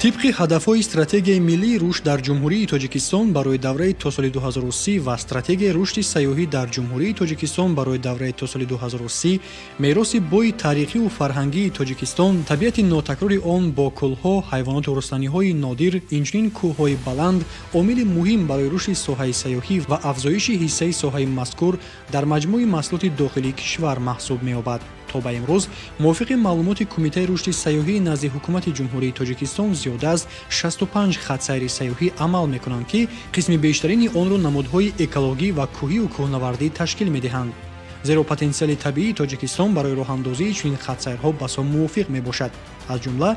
Тибқи ҳадафҳои стратегияи миллии рушд дар Ҷумҳурии Тоҷикистон барои давраи то соли 2030 ва стратегияи рушди сайёҳӣ дар Ҷумҳурии Тоҷикистон барои давраи то соли 2030, мероси бои таърихиву фарҳангии Тоҷикистон, табиати нотакрори он бо кӯлҳо, ҳайвоноту рустаниҳои нодир, инчунин кӯҳҳои баланд омили муҳим барои рушди соҳаи сайёҳӣ ва афзоиши ҳиссаи соҳаи мазкур дар маҷмӯи маҳсулоти дохилии кишвар маҳсуб меёбад. То ба имрӯз мувофиқи маълумоти Кумитаи рушди сайёҳии назди Ҳукумати Ҷумҳурии Тоҷикистон зиёда аз 65 хатсайри сайёҳӣ амал мекунанд, ки қисми бештарини онро намудҳои экологӣ ва кӯҳию кӯҳнавардӣ ташкил медиҳанд. Зеро потенсиали табиии Тоҷикистон барои роҳандозии чунин хатсайрҳо басо мувофиқ мебошад. Аз ҷумла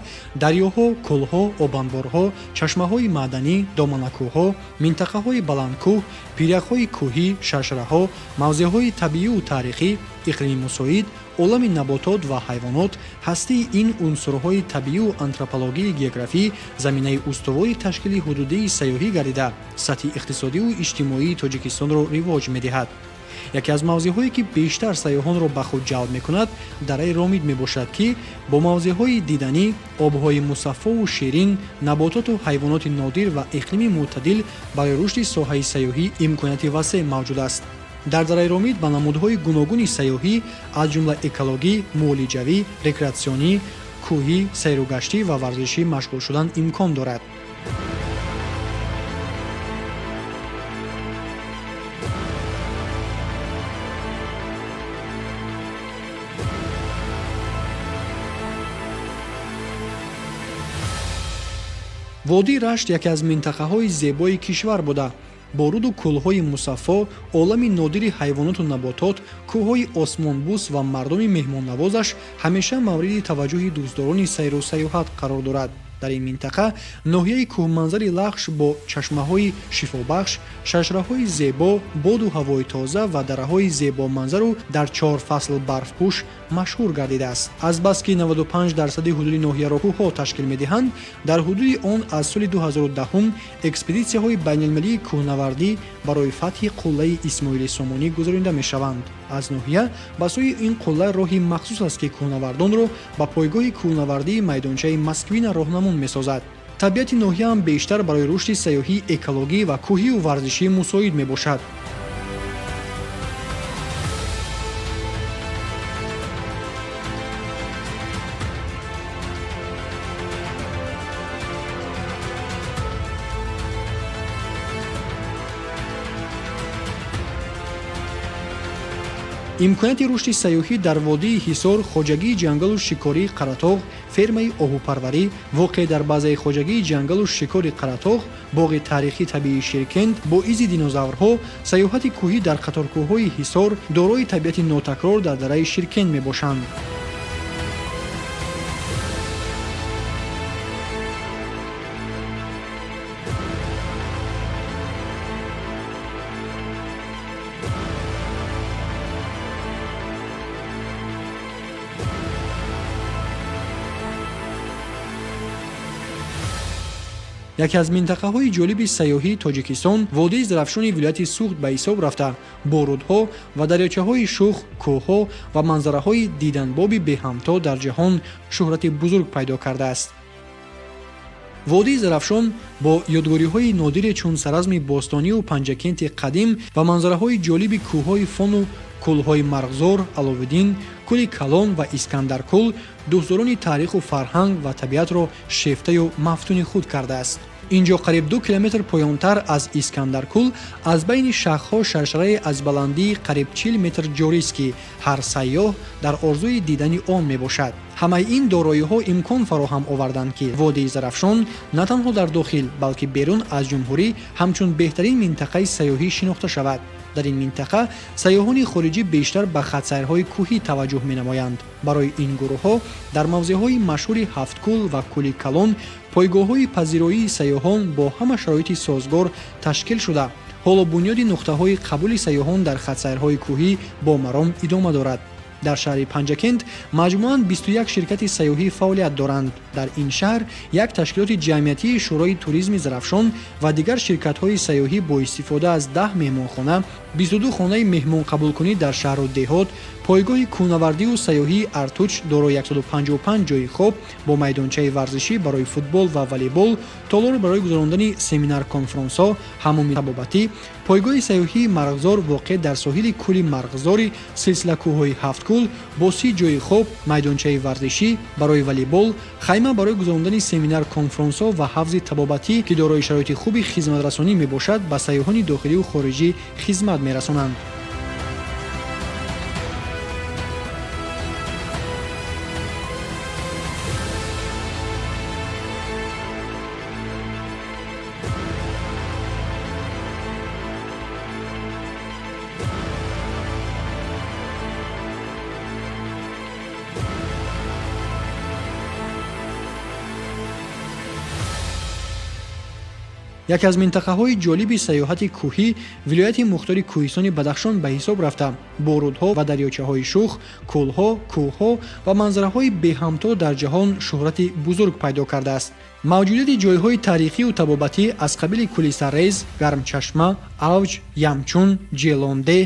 дарёҳо, кӯлҳо, обанборҳо, чашмаҳои маъданӣ, доманакӯҳҳо, минтақаҳои баландкӯҳ, пиряхҳои кӯҳӣ, шаршараҳо, мавзеъҳои табиию таърихӣ, иқлими мусоид, олами наботот ва ҳайвонот, ҳастии ин унсурҳои табиию антропологии географӣ заминаи устувори ташкили ҳудудии сайёҳӣ гардида, сатҳи иқтисодиву иҷтимоии Тоҷикистонро ривоҷ медиҳад. Яке аз мавзеъҳое, ки бештар сайёҳонро ба худ ҷалб мекунад, дараи Ромид мебошад, ки бо мавзеъҳои диданӣ, обҳои мусаффову ширин, набототу ҳайвоноти нодир ва иқлими мӯътадил барои рушди соҳаи сайёҳӣ имконияти васеъ мавҷуд аст. Дар дараи Ромид ба намудҳои гуногуни сайёҳӣ, аз ҷумла экологӣ, муолиҷавӣ, рекреатсионӣ, кӯҳӣ, сайругаштӣ ва варзишӣ машғул шудан имкон дорад. Водии Рашт яке аз минтақаҳои зебои кишвар буда, бо руду кӯлҳои мусаффо, олами нодири ҳайвоноту наботот, кӯҳҳои осмонбӯс ва мардуми меҳмоннавозаш ҳамеша мавриди таваҷҷӯҳи дӯстдорони сайру сайёҳат қарор дорад. Дар ин минтақа ноҳияи кӯҳманзари Лахш бо чашмаҳои шифобахш, шаршараҳои зебо, боду ҳавои тоза ва дараҳои зебоманзару дар чор фасл барфпӯш машҳур гардидааст. Азбаски 95% ҳудуди ноҳияро кӯҳҳо ташкил медиҳанд, дар ҳудуди он аз соли 2010 экспедитсияҳои байналмилалии кӯҳнавардӣ барои фатҳи қуллаи Исмоили Сомонӣ гузаронида мешаванд. Аз ноҳия ба сӯи ин қулла роҳи махсус аст, ки кӯҳнавардонро ба пойгоҳи кӯҳнавардии майдончаи Москвина роҳнамун месозад. Табиати ноҳияам бештар барои рушди сайёҳии экологӣ ва кӯҳию варзишӣ мусоид мебошад. Имконияти рушди сайёҳӣ дар водии Ҳисор, хоҷагии ҷангалу шикории Қаратоғ, фермаи оҳупарварӣ, воқеъ дар базаи хоҷагии ҷангалу шикори Қаратоғ, боғи таърихӣ табиии Ширкенд бо изи динозаврҳо, сайёҳати кӯҳӣ дар қаторкӯҳҳои Ҳисор дорои табиати нотакрор дар дараи Ширкенд мебошанд. Яке аз минтақаҳои ҷолиби сайёҳии Тоҷикистон водии Зарафшони вилояти Суғд ба ҳисоб рафта, бо рудҳо ва дарёчаҳои шух, кӯҳҳо ва манзараҳои диданбоби беҳамто дар ҷаҳон шӯҳрати бузург пайдо кардааст. Водии Зарафшон бо ёдгориҳои нодире чун саразми бостонию Панҷакенти қадим ва манзараҳои ҷолиби кӯҳҳои Фону кӯлҳои Марғзор, Аловиддин, кӯли Калон ва Искандаркӯл дӯстдорони таъриху фарҳанг ва табиатро шефтаю мафтуни худ кардааст. Инҷо қариб 2 километр поёнтар аз Искандаркӯл аз байни шахҳо шаршарае аз баландии қариб 40 метр ҷорист, ки ҳар сайёҳ дар орзуи дидани он мебошад. Ҳамаи ин дороиҳо имкон фароҳам оварданд, ки водии Зарафшон на танҳо дар дохил, балки берун аз ҷумҳурӣ ҳамчун беҳтарин минтақаи сайёҳӣ шинохта шавад. Дар ин минтақа сайёҳони хориҷӣ бештар ба хатсайрҳои кӯҳӣ таваҷҷӯҳ менамоянд. Барои ин гурӯҳҳо дар мавзеъҳои машҳури Ҳафткӯл ва Кӯли Калон пойгоҳҳои пазироии сайёҳон бо ҳама шароити созгор ташкил шуда, ҳоло бунёди нуқтаҳои қабули сайёҳон дар хатсайрҳои кӯҳӣ бо маром идома дорад. Дар шаҳри Панҷакент маҷмӯан 21 ширкати сайёҳӣ фаъолият доранд. Дар ин шаҳр як ташкилоти ҷамъиятии Шӯрои туризми Зарафшон ва дигар ширкатҳои сайёҳӣ бо истифода аз 10 меҳмонхона, 22 хонаи меҳмонқабулкунӣ дар шаҳру деҳот, Пойгоҳи кӯҳнавардию сайёҳии Артуч дорои 155 ҷойи хоб бо майдончаи варзишӣ барои футбол ва волейбол, толор барои гузарондани семинар-конфронсҳо, ҳаммоми табобатӣ, пойгоҳи сайёҳии Марғзор воқеъ дар соҳили кӯли Марғзори силсилакӯҳҳои Ҳафткӯл бо 30 ҷойи хоб, майдончаи варзишӣ барои волейбол, хайма барои гузарондани семинар-конфронсҳо ва ҳавзи табобатӣ, ки дорои шароити хуби хизматрасонӣ мебошад, ба сайёҳони дохиливу хориҷӣ хизмат мерасонанд. Яке аз минтақаҳои ҷолиби сайёҳати кӯҳӣ вилояти мухтори кӯҳистони Бадахшон ба ҳисоб рафта, бо рудҳо ва дарёчаҳои шух, кӯлҳо, кӯҳҳо ва манзараҳои беҳамто дар ҷаҳон шӯҳрати бузург пайдо кардааст. Мавҷудияти ҷойҳои таърихию табобатӣ аз қабили кӯли Саррез, Гармчашма, Авҷ, Ямчун, Ҷелонде,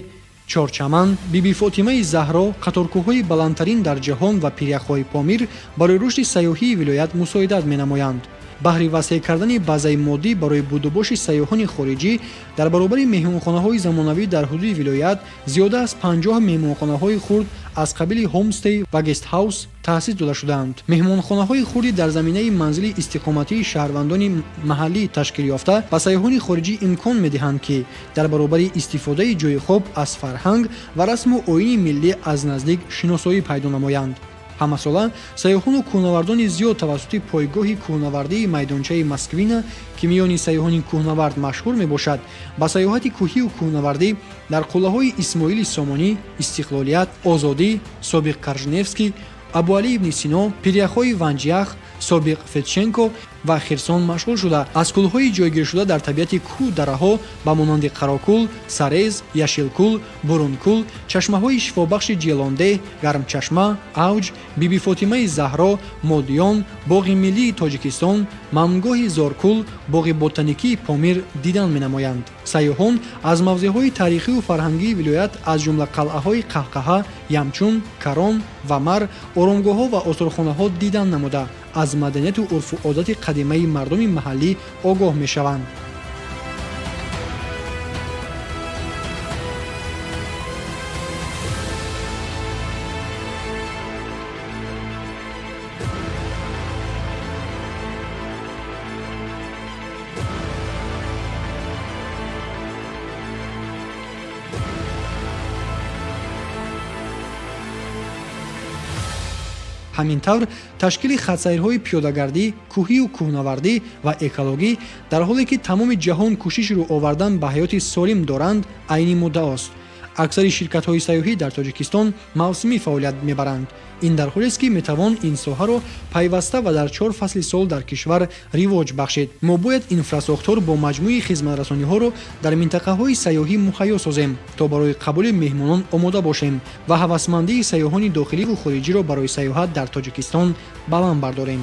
Чорчаман, Биби Фотимаи Заҳро, қаторкӯҳҳои баландтарин дар ҷаҳон ва пиряхҳои Помир барои рушди сайёҳии вилоят мусоидат менамоянд. Баҳри васеъ кардани базаи моддӣ барои будубоши сайёҳони хориҷӣ дар баробари меҳмонхонаҳои замонавӣ дар ҳудуди вилоят зиёда аз 50 меҳмонхонаҳои хурд аз қабили ҳомстей ва гестҳаус таъсис дода шудаанд. Меҳмонхонаҳои хурди дар заминаи манзили истиқоматии шаҳрвандони маҳаллӣ ташкил ёфта ба сайёҳони хориҷӣ имкон медиҳанд, ки дар баробари истифодаи ҷойи хоб аз фарҳанг ва расму оини миллӣ аз наздик шиносоӣ пайдо намоянд. Ҳамасола сайёҳону кӯҳнавардони зиёд тавассути пойгоҳи кӯҳнавардии майдончаи Москвина, ки миёни сайёҳони кӯҳнавард машҳур мебошад, ба сайёҳати кӯҳию кӯҳнавардӣ дар қуллаҳои Исмоили Сомонӣ, Истиқлолият, Озодӣ, собиқ Корженевский, Абуалӣ ибни Сино, пиряхҳои Ванҷях, собиқ Федченко ва Херсон машғул шуда, аз кӯлҳои ҷойгиршуда дар табиати кӯҳу дараҳо ба монанди Қарокӯл, Сарез, Яшилкӯл, Бурункӯл, чашмаҳои шифобахши Ҷелондеҳ, Гармчашма, Авҷ, Биби Фотимаи Заҳро, Модиён, боғи миллии Тоҷикистон, мамнгоҳи Зоркӯл, боғи ботаникии Помир дидан менамоянд. Сайёҳон аз мавзеъҳои таърихию фарҳангии вилоят аз ҷумла қалъаҳои Қаҳқаҳа, Ямчун, Карон ва Мар, оромгоҳҳо ва осорхонаҳо дидан намуда, аз маданияту урфу одати қадимаи мардуми маҳаллӣ огоҳ мешаванд. Ҳамин тавр ташкили хатсайрҳои пиёдагардӣ, кӯҳию кӯҳнавардӣ ва экологӣ дар ҳоле ки тамоми ҷаҳон кӯшиши рӯ овардан ба ҳаёти солим доранд, айни муддаост. Аксари ширкатҳои сайёҳӣ дар Тоҷикистон мавсимӣ фаъолият мебаранд. Ин дар ҳолест, ки метавон ин соҳаро пайваста ва дар 4 фасли сол дар кишвар ривоҷ бахшид. Мо бояд инфрасохтор бо маҷмӯи хизматрасониҳоро дар минтақаҳои сайёҳӣ муҳайё созем, то барои қабули меҳмонон омода бошем ва ҳавасмандии сайёҳони дохиливу хориҷиро барои сайёҳат дар Тоҷикистон баланд бардорем.